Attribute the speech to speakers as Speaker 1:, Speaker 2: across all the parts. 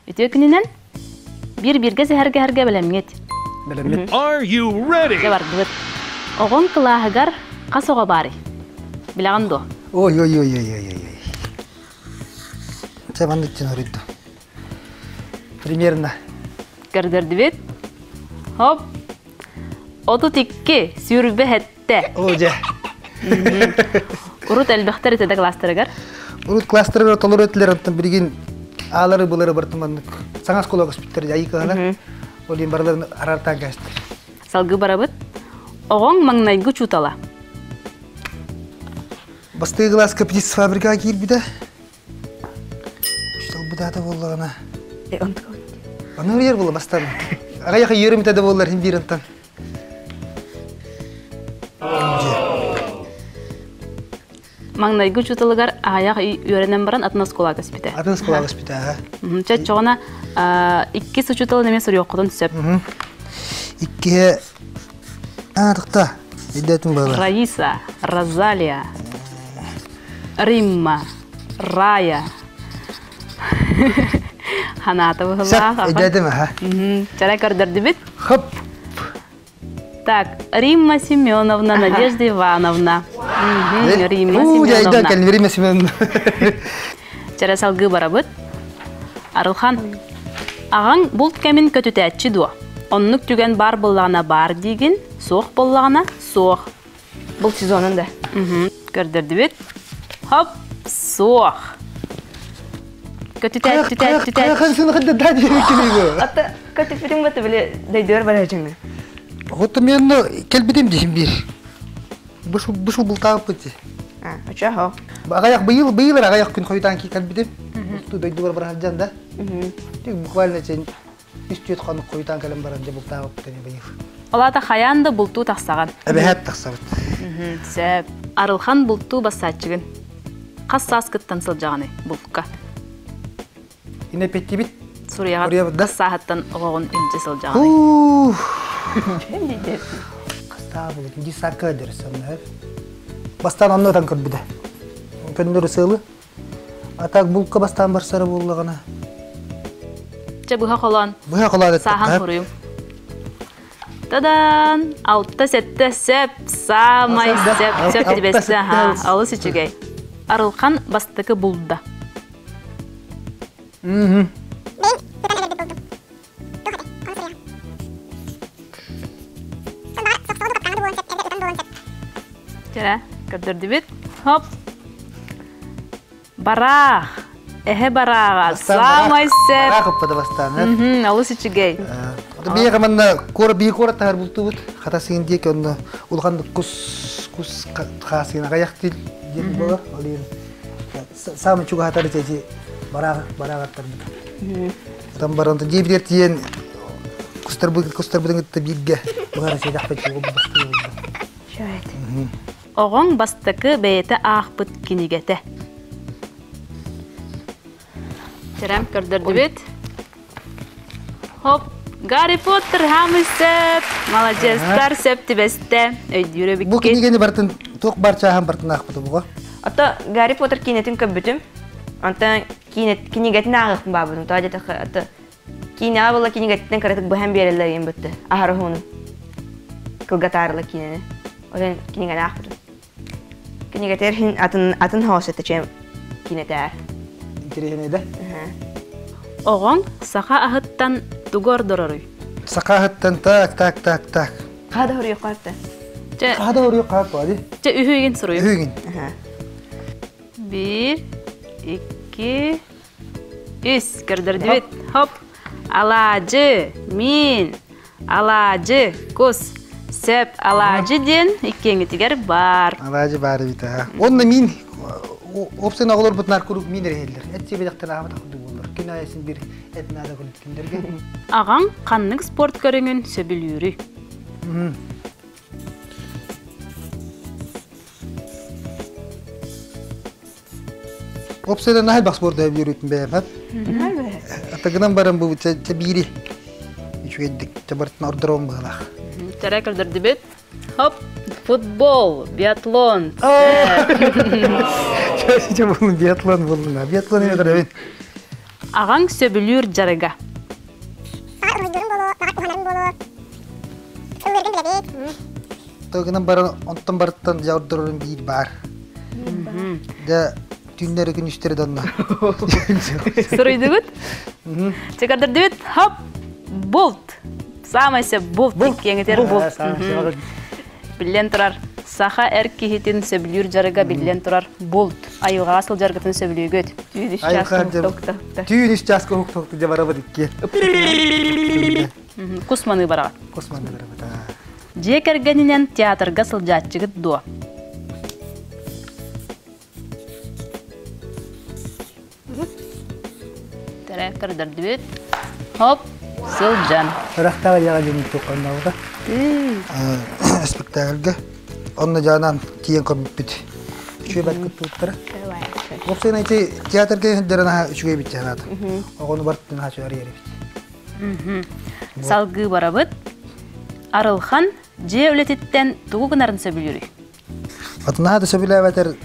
Speaker 1: Үтүө күнүнэн биир-бииргэ сэһэргэһэргэ бэлэмҥит.
Speaker 2: Бэлэммит.
Speaker 3: Are you ready?
Speaker 1: Дьэ бардыбыт. Оҕоҥ кылааһыгар хас оҕо баарый? Билэҕин дуо?
Speaker 2: Ой ой ой ой ой ой. Чэ маннык дьон хоруйду. Примерно.
Speaker 1: Көрдөрдүбүт. Хоп. 32, 27.
Speaker 2: Оо дьэ.
Speaker 1: Урут элбэхтэр этэ да кластерыгар.
Speaker 2: Урут кластерыгар толору этилэр, оттон билигин аалары былары барытын маннык саҥа оскуола көспүттэр дьайыы кыһалар. Ол иһин барыларын араартаан кээстэр.
Speaker 1: Салгыы барабыт. Оҕоҥ маҥнайгы учуутала.
Speaker 2: Бастакы кылааска птицфабрикаҕа киирбитэ. Учууталбыт буоллаҕына. Аны ырыйар буолла бастаан. Аҕыйах үөрэммитэ да буоллар иһин биир онтон.
Speaker 1: Маҥнайгы учууталыгар аҕыйах ый үөрэнэн баран атын оскуолаҕа көспүтэ.
Speaker 2: Атын оскуолаҕа көспүтэ, аха.
Speaker 1: Чэ, оччоҕуна иккис учууталын эмиэ суруйуоххутун сөп.
Speaker 2: Иккиһэ тохто. Өйдөөтүм буолар.
Speaker 1: Раиса, Розалия, Римма, Рая. Ханаата быһылаах.
Speaker 2: Өйдөөтүм, аха.
Speaker 1: Чара көрдөрдүбүт.
Speaker 2: Хоп.
Speaker 1: Так, Римма Семеновна, Надежда Ивановна. Римма Семеновна.
Speaker 2: Римма Семеновна.
Speaker 1: Чара салгыы барабыт. Арылхан, аҕаҥ булт кэмин көтүтээччи дуо? Оннук түгэн баар буоллаҕына баар диигин, суох буоллаҕына суох.
Speaker 4: Булт сезонун да.
Speaker 1: Көрдөрдүбүт. Хоп, суох. Көтүтээт, түтээт, түтээт.
Speaker 4: Ата көтүппүтүҥ бата били дойдугар барар дьоҥҥо.
Speaker 2: Вот мен келбитим десим бир. Бышыл бышыл бултаабыппыт дии.
Speaker 4: Очо
Speaker 2: Аҕыйах быйыл быйыл эрэ аҕыйах күн хойутаан кэлбитим. Дойдубар бара сылдьан да. Буквально сен үс-түөрт хонук хойутаан кэлэн баран дьэ бултаабыппыт ини быйыл.
Speaker 1: Ол аата хайаан да бултуу тахсаҕын.
Speaker 2: Эбэһээт тахсабыт.
Speaker 1: Сөп. Арылхан бултуу бассааччыгын. Хас сааскыттан сылдьаҕыный бултка?
Speaker 2: Инэ петтибит.
Speaker 1: Суруйаҕыт да сааһыттан оҕоҕун илдьэ сылдьаҕыный?
Speaker 2: Хастаа булут дисакка дөрсөннөр. Бастаан онно ытан көрбүтэ. Көннөрү сыалы. А так булка бастаан барсара буоллаҕына.
Speaker 1: Чэ быһа холоон.
Speaker 2: Быһа холоон
Speaker 1: Сааһан суруйум. Тадан! Алта-сэттэ сөп, саамай сөп, сөп тибэстэ, аха, олус үчүгэй. Арылхан бастакы булда. Чэ, көрдөрдүбүт. Хоп. Бараах. Эһэ барааҕа. Саамай сөп.
Speaker 2: Бараах ыппыта бастаан.
Speaker 1: Олус үчүгэй.
Speaker 2: Биһиэхэ манна куора биир куорат таһар бултуубут. Хата сыын диэки онно улахан кус кус хаасыын аҕыйах диэн буолар. Ол иһин саамай чугаһатар ити барааҕы барааҕаттарбыт. Отон баран дьиэбитигэр тиийэн кустарбыт кустарбытын кытта бииргэ быһара сиэтэхпит бастыы
Speaker 1: Оҕоҥ бастакы бэйэтэ аахпыт кинигэтэ. Чэрэм көрдөрдүбүт. Хоп, Гарри Поттер хаамый сөп. Маладьыастар сөп түбэстэ. Өйдүүр эбиккит.
Speaker 2: Бу кинигэни бартын туох бар чааһын бартын аахпыты буга.
Speaker 4: Ото Гарри Поттер киинэтин көрбүтүм. Онтон киинэ кинигэтин ааҕыахпын баабытым. Тоҕо диэтэххэ ото киинэҕэ буолла кинигэтиттэн кыратык быһан биэрэллэр диэн бытты. Аһары уһунун. Кылгатаарыла киинэни. Онон кинигэни аахпытым. Кинигэтигэр иһин атын атын хаос этэ киинэтээр.
Speaker 2: Интэриэһинэй да?
Speaker 1: Оҕоҥ саха аһыттан тугу ордороруй?
Speaker 2: Саха аһыттан так так так так.
Speaker 4: Хаада хоруйуохха этэ.
Speaker 1: Чэ,
Speaker 2: Хаада хоруйуохха бади.
Speaker 1: Чэ үһүгүн суруйу.
Speaker 2: Үһүгүн.
Speaker 1: Биир, икки, үс. Көрдөрдүбүт. Хоп. Алаадьы, миин, Алаадьы, кус. Сөп, алаадьы диэн иккиэҥҥитигэр баар.
Speaker 2: Алаадьы баар эбит аа. Уонна миин уопсайынан оҕолорбутунаар куруук миин эрэһэллэр. Эт сиэбэтэхтэн аһаабатах курдук буоллар. Күн аайы син биир эт наада курдук кинилэргэ.
Speaker 1: Аҕаҥ ханнык спорт көрүҥүн сөбүлүүрүй?
Speaker 2: Уопсайынан наһаа элбэх спорду үөрүүтүн бэйэм Атыгынан баран бу чэ биири үчүгэйдик чэ барытын ордорон быһалаах.
Speaker 1: Тэрэ көрдөрдүбүт. Хоп, футбол, биатлон.
Speaker 2: Чэ буллун, биатлон буллун. Биатлон эбит.
Speaker 1: Аҕаҥ сөбүлүүр дьарыга.
Speaker 2: Тылгынан баран онтон барыттан дьэ ордорорун биир баар. Дьэ түүннэри күнүстэри донно.
Speaker 1: Суруйдугут? Чекардырдыбыт. Хоп! Булт. Самай сөп булт. Киэҥитер булт. Биллэн турар, саха эр киһитин сөбүлүүр дьарыга биллэн турар булт. Айылҕаҕа сылдьаргытын сөбүлүүгүт.
Speaker 4: Түүн үс чааска уһуктуохта.
Speaker 2: Түүн үс чааска уһуктуохта дьэ барабыт икки.
Speaker 1: Кус маныы бараҕыт.
Speaker 2: Кус маныы барабыт.
Speaker 1: Дьиэ кэргэнинэн театрга сылдьааччыгыт дуо? Тэрэ көрдөрдүбүт. Хоп, сылдьан.
Speaker 2: Ырахтаҕа дьаҕа дьон туохханнаабыта. Спектакльга. Онно дьаанан тиийэн көрбүппүт. Үчүгэй бэрт кыттыбыттара. Уопсайынан ити театрга сылдьара наһаа үчүгэй эбит санаатым. Оҕону барытын наһаа үчүгэй арыйар эбит.
Speaker 1: Салгыы барабыт. Арылхан дьиэ үлэтиттэн тугу гынарын сөбүлүүрүй?
Speaker 2: Отунаһа да сөбүлээбэтэр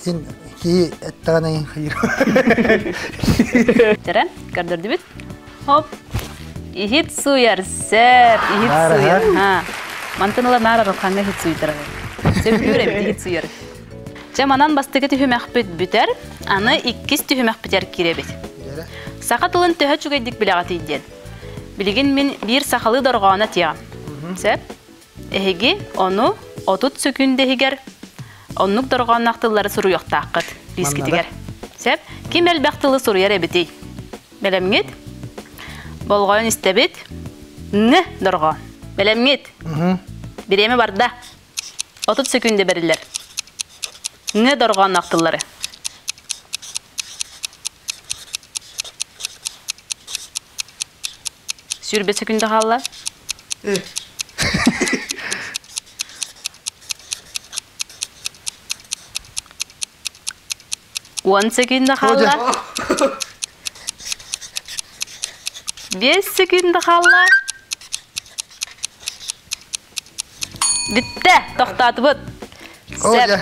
Speaker 2: син киһи эттэҕинэ хайыр.
Speaker 1: Терен, көрдөрдүбүт. Хоп. Иһит сууйар, сөп, иһит сууйар. Ха. Мантан ыла наар арылхаҥҥа иһит сууйтарар. Сөбүлүүр эбит иһит сууйар. Чэ, манан бастакы түһүмэхпит бүтэр, аны иккис түһүмэхпитигэр киирэбит. Саха тылын төһө үчүгэйдик билэҕитий диэн. Билигин мин биир сахалыы дорҕооно этиэҕим. Сөп? Эһиги ону 30 сөкүүндэ иһигэр оннук дорҕоонноох тыллары суруйуохтааххыт лиискитигэр. Сөп? Ким элбэх тылы суруйар эбитий? Бэлэмҥит? Болҕойон истэбит. Н дорҕоон. Бэлэмҥит? Бириэмэ барда. 30 сөкүүндэ бэриллэр. Н дорҕоонноох тыллары. Сүүрбэ сөкүүндэ хаалла. Уон сөкүүндэ хаалла. 5 сөкүүндэ хаалла. Бүттэ, тохтоотубут. Сөп.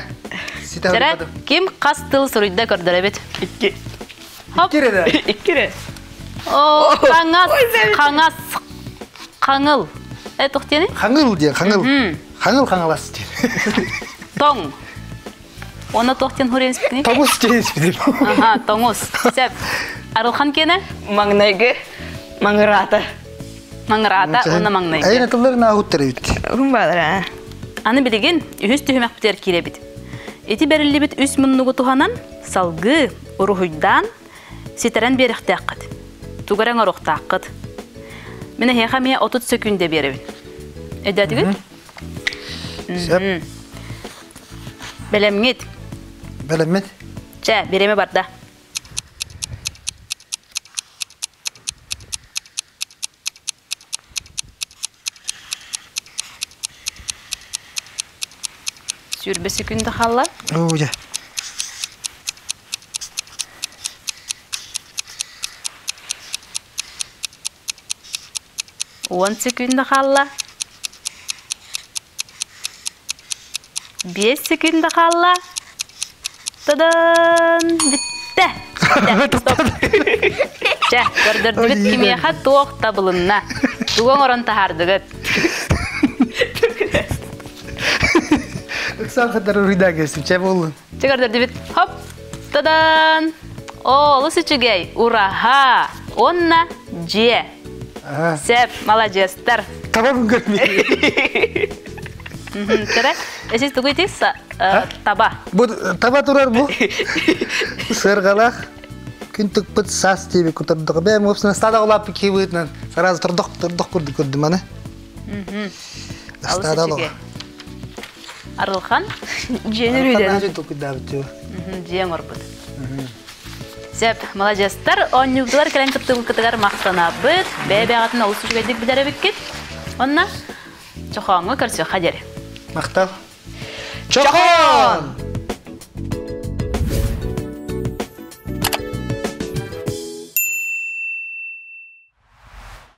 Speaker 1: Сэрэ, ким хас тыл суруйда көрдөрөбүт?
Speaker 4: Икки.
Speaker 1: Хоп.
Speaker 4: Икки эрэ.
Speaker 1: О, хаҥас, хаҥас, хаҥыл. Э, туох диэний?
Speaker 2: Хаҥыл диэн, хаҥыл. Хаҥыл хаҥалас диэн.
Speaker 1: Тоҥ. Оны туох диэн хуруйан испитиний?
Speaker 2: Тоҥус диэн испитим.
Speaker 1: Аха, тоҥус. Сөп. Арылхан киэнэ?
Speaker 4: Маҥнайгы маҥыраата.
Speaker 1: Маҥыраата уонна маҥнайгы.
Speaker 2: Эйин тыллар нааһуттар эбит.
Speaker 4: Уһун баалара.
Speaker 1: Аны билигин үһүс түһүмэхпитигэр киирэбит. Ити бэриллибит үс муннугу туһанан салгыы уруһуйдаан ситэрэн биэрэхтээххит. Тугу эрэ оҥоруохтааххыт. Мин эһиэхэ эмиэ 30 сөкүүндэ биэрэбин. Өйдөөтүгүт?
Speaker 2: Сөп.
Speaker 1: Бэлэмҥит?
Speaker 2: Бэлэммит.
Speaker 1: Чэ, бириэмэ барда. Сүүрбэ секунда хаалла.
Speaker 2: Оо, дьэ.
Speaker 1: 10 секунда хаалла. 5 секунда хаалла. Тадан! Бүттэ! Бүттэ! Стоп! Чэ, көрдөрдүбүт кимиэхэ туох табылынна? Тугу оҥорон таһаардыгыт?
Speaker 2: Ыксаан хатар уруйдаа кэлсим, чэ буоллун.
Speaker 1: Чэ, көрдөрдүбүт. Хоп! Тадан! Оо, олус үчүгэй! Ураһа! Уонна дьиэ. Сөп, маладьыастар.
Speaker 2: Таба көрмөй.
Speaker 1: Көрө, эсиз тугу итис? Таба.
Speaker 2: Бу таба турар бу. Сыргалах күн тыкпыт саас диэби кутардык. Бэм опсuna стада улааппы киибытынан сразу тордох тордох курдук көрдүм аны. Стада олох.
Speaker 1: Арылхан.
Speaker 4: Дьиэни үрүйдэн.
Speaker 2: Толкуйдаабыт
Speaker 1: Дьиэң орбут. Сөп, маладьыастар, оонньуурдулар кэлэн кыттыбыккытыгар махтанабыт. Бэйэ-бэйэҕитин олус үчүгэйдик билэр эбиккит. Онно чохооҥҥо көрсүөххэ диэри.
Speaker 2: Махтал. Чохоон!